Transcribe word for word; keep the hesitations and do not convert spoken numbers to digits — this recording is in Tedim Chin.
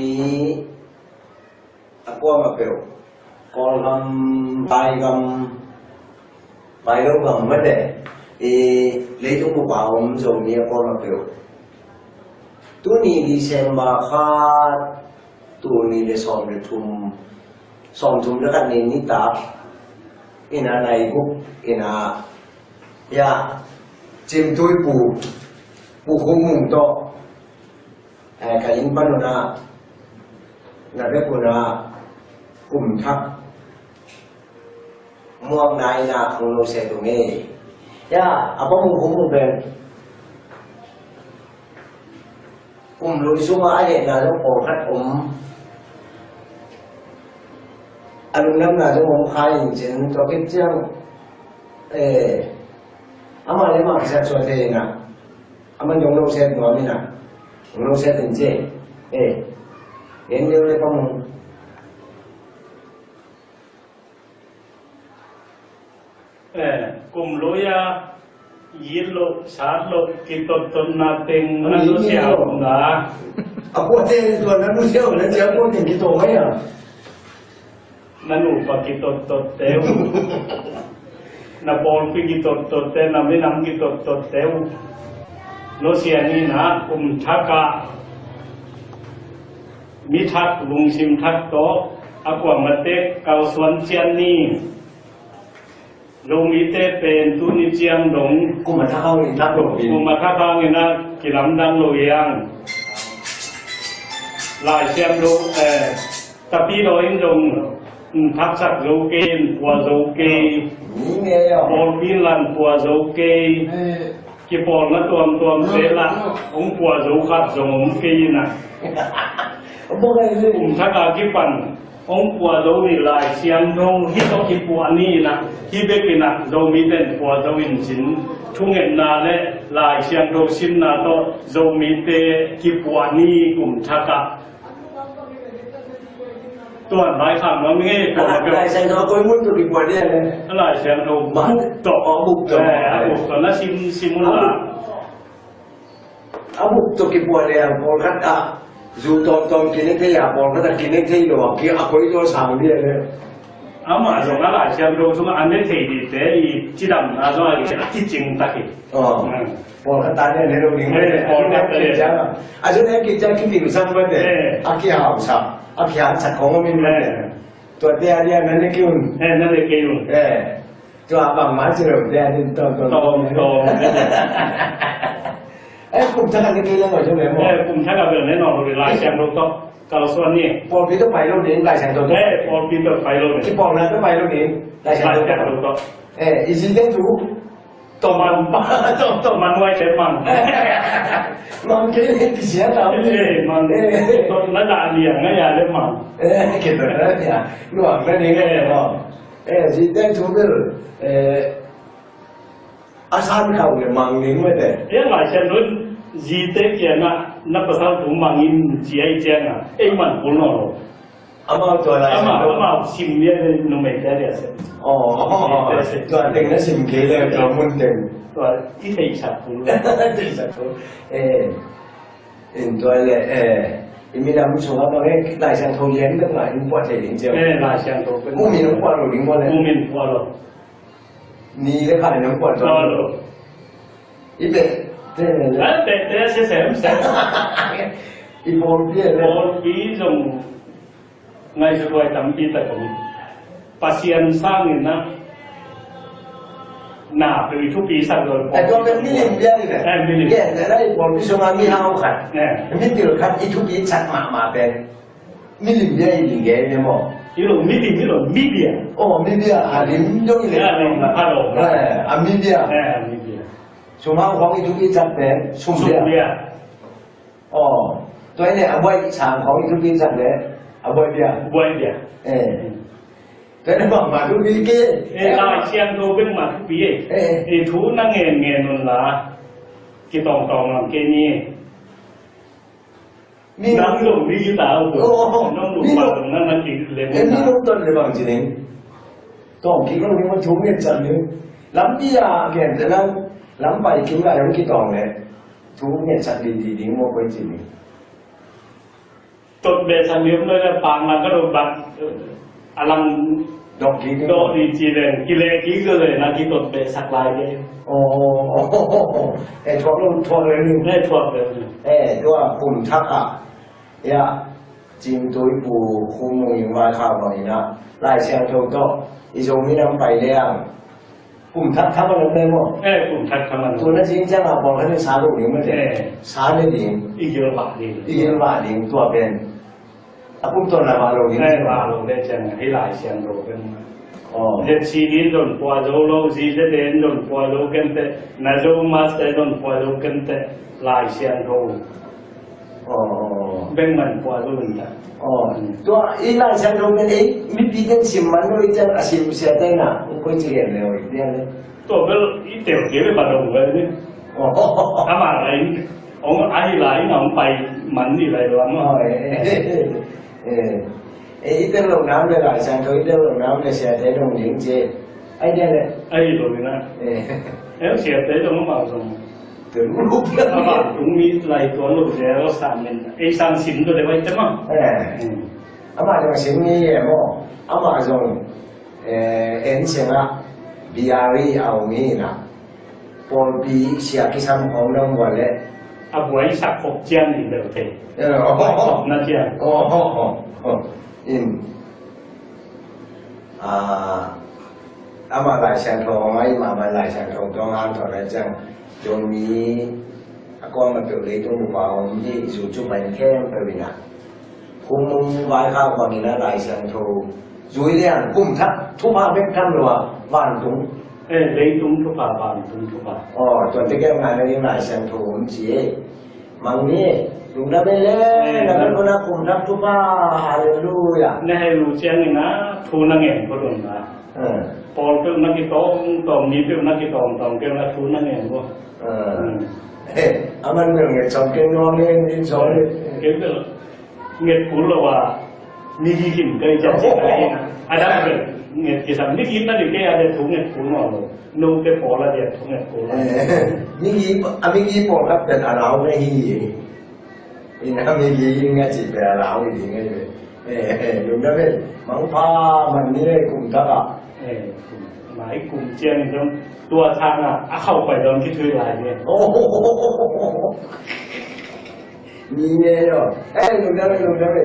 Ni a kuamah peuh, Kawlgam, Vaigam, Vailo gam mate, i leitung bup a om Zomi a kuamah peuh, tuni December khat, tul nih le sawm le thum, sawm thum le khat ni nitak ina, nai guk ina, ya, Cimtui Pu, Pu Khum Mung tawh, eh, ka inn pan un ah, na bek un ah kum thak muakna ina hong lo set uh ngei. Ya, a pa Pu Khum Mung pen kum lui sungah a hehna zong pawlkhat om, a lungdamna zong om kha in cin, tua khit ciang, eh, amah le amah kisat suak thei ina, amah zong lo set nuam ina, zong lo set in ci. Eh, en deuh le Pa Mung. Eh, kum lui a, yit loh, sat loh, kitottotna teng na nusia uh na. A kuate tua na nusia uh na cia kuate kitot mai a. Na nupa kitottotte uh. Na pawlpi kitottotte, na minam kitottotte uh. Nusia ni na, kum thak a mi thak, lungsim thak tawh a kuamah tek kalsuan ciat ni. Zomite pen tuni ciang dong, kum a thak hau in thak lo pi. Kum a thak hau in a kilamdang lo yang. Lai Siangtho, eh, Tapidaw in zong, mm, thaksak zo kei in, pua zo kei. Ni nge yo. Pawlpi in lan pua zo kei. Eh. Kipawlna tuamtuamte lah hong pua zo khat zong om kei ina. Kum thak a kipan hong pua zo ni, Lai Siangtho hih tawh kipua ni ina, hih bek ina, Zomite in pua zo in cin, thungetna le Lai Siangtho simna tawh Zomite kipua ni kum thak a. Tuan Lai Kham nuam ngei, tuan Lai Siangtho a koi mun tawh kipua ni a le. Lai Siangtho buk tawh. Oh, buk tawh. Eh, a buk tawh na sim, sim un la. A buk tawh kipua ni a, pawlkhat a zu tawmtawm kine thei a, pawlkhat a kine thei lo a, ki a koi tawh sang ni a le. Amah zong a Lai Siangtho sungah a ne thei dite i cidamna zong a kicing tak hi. Oh. Hmm. Pawlkhat ta ne ne lo ding mate. Eh, pawlkhat ta ne. A zun e kicia kipilsak mate. Eh. A kihausak, a kihatsak khong om in mate. Eh. Tuate a dia na ne kei un. Eh, na ne kei un. Eh. Tua bangmah ci lo te a din tawm tawm. Tawm tawm. Eh, kum thak a ne kei le ngoi zong le maw. Eh, kum thak a bel ne nawn lo le Lai Siangtho tawh kalsuan ni. Pawlpi tawh pai lo ding Lai Siangtho tawh. Eh, pawlpi tawh pai lo ding. Kipawlna tawh pai lo ding Lai Siangtho tawh. Lai Siangtho tawh. Eh, i zite thu. Tawh man, tawh, tawh man huai kei mang. Mang kei le kisia ta. Eh, mang. Eh. Tawh na dah liang a ya le mang. Eh, kei tawh na ya. Luang na ni nge maw. Eh, zite thu bel, eh, a san khau le mang ning mate. Eh, Lai Siangtho in zite kiangah na pasal thu mang in ci a i ciang a, ei man kul nawn lo. Amau tua Lai Siangtho. Amau, amau sim lian le numeite a lian se. Oh, tua teng na sim kei le tua mun teng. Tua i theisak kul. Theisak kul. Eh, in tua le, eh, i minam sungah bang e Lai Siangtho lian bek mah in puah thei ding ciang. Eh, Lai Siangtho bek. Mumin hong puah lo ding maw le. Mumin puah lo. Ni le kha nang puah tua lo. I beh te ne le. Ah, beh te se sem sem. I pawlpi le. Pawlpi zong ngaihsut huai tampi tak om. Pasian sangin na, na peuh i thupi sak lo. Eh, tua pen milim bia ni le. Eh, milim. Bia ni le, i pawlpi sungah mihau khat. Eh. Mipil khat i thupi sak mahmah pen. Milim bia i ling ge ne maw. I lo milim, i lo mibia. Oh, mibia, a lim dong i le. A lim, a lo. Eh, a mibia. Eh, a mibia. Sum hau khong i thupi sak pen, sum bia. Sum bia. Oh, tua i le a buai sang khong i thupi sak le, a buai bia. Buai bia. Eh. Tua i le bang mah thupi ke. Eh, Lai Siangtho bek mah thupi eh. Eh. Eh, thu na ngen ngen un la. Kitawngtawng lam ke ni. Nang zong mi kita uh. Oh, nang zong mi zong, nang nang ki lem. Eh, mi zong ton le bang ci ning. Tawng ki zong ni ma thu ngen chan ni. Lampi a gen te nang lam pai kim la zong kitawng le. Thu ngen chan di di ding maw koi ci ning. Tot beh sa miom noi le pang lang ka dong bak. A lang dok di ding. Dok di ci leng, ki leh ki ka leh na ki tot beh sak lai de. Oh, eh, thuak lo, thuak lo ni. Ne thuak lo ni. Eh, tua kum thak ah. Ya, Cing Tui Pu Khum Mung in vaikhak bangin ah, Lai Siangtho tawh i Zomi nam pai le ang. Kum thak thak a lam le maw? Eh, kum thak thak a lam. Tua na cing ciang a pawlkhat in sa lo ding mate. Eh. Sa le ding. I gil vah ding. I gil vah ding tua pen. A kum tua na vah lo ding. Eh, vah lo le ciang a, hi Lai Siangtho pen. Oh. Zet si din don pua zo lo, zi zet den don pua zo ken te, na zo mas te don pua zo ken te, Lai Siangtho. Oh. Beng man pua zo in ta. Oh. Tua i Lai Siangtho pen ei, mipi ten sim man lo i ciang a sim sia te na, koi ci gen le oi, dia le. Tua bel i tel kei bel ba dong bel ni. Oh. Ama lai, ong ahi lai na ong pai man ni lai lo ama. Oh, eh, eh, eh. Eh, i tel lo nam le Lai Siangtho, i tel lo nam le sia te dong ding ci. Ai dia le. Ai lo ni na. Eh. Eh, sia te dong ma dong. Tel lo. Ama tung mi lai tuan lo sia lo sa men. Eh, sang sim lo de bai te ma. Eh. Hmm. Ama dong sim ni ye mo. Ama dong. Eh, en siang a, biari a om hi na. Pawlpi sia kisam hong nang buai le. A buai sak khop ciang in bel thei. Eh, oh, oh, oh. Na ciang. Oh, oh, oh, oh. In. Ah, ama Lai Siangtho, ngai ma, ma Lai Siangtho, dong han tho le ciang. Zomi, a kuang ma peuh leitung bupa om hi, zu cu pai khempeuh in a. Khum Mung vaikhak bangin a Lai Siangtho zui liang kum thak thupha bek tham lo a vantung. Eh, leitung thupha, vantung thupha. Oh, tuan te kem ngai na ding Lai Siangtho om ci e. Mang ni, lungdam e le, eh, na lam kona kum thak thupha, hallelujah. Na hei lu ciang in a, thu na ngen ko dong na. Eh. Pawl peuh na kitawng tawng, mi peuh na kitawng tawng, keu na thu na ngen ko. Eh. Hmm. Eh, a man bel nget sawm keng nuam e, in sawm e. Keu bel. Nget kul lo a, mi gigim ka i ciang ci ka i na. A dang bel, nget kisam, mi gigim na di kei a de thu nget kul lo. No te pawl a de thu nget kul lo. Eh, mi gi, a mi gi pawl ka pen a lau na hi. I na mi gi i nga ci pen a lau i di ngai ve. Eh, eh, lungdam e, mangpha man ni le kum thak a. Eh, mai kum ciang i dong, tua thang a, a khau pai dong ki thui lai ni. Oh, mi nge yo. Eh, lungdam e, lungdam e.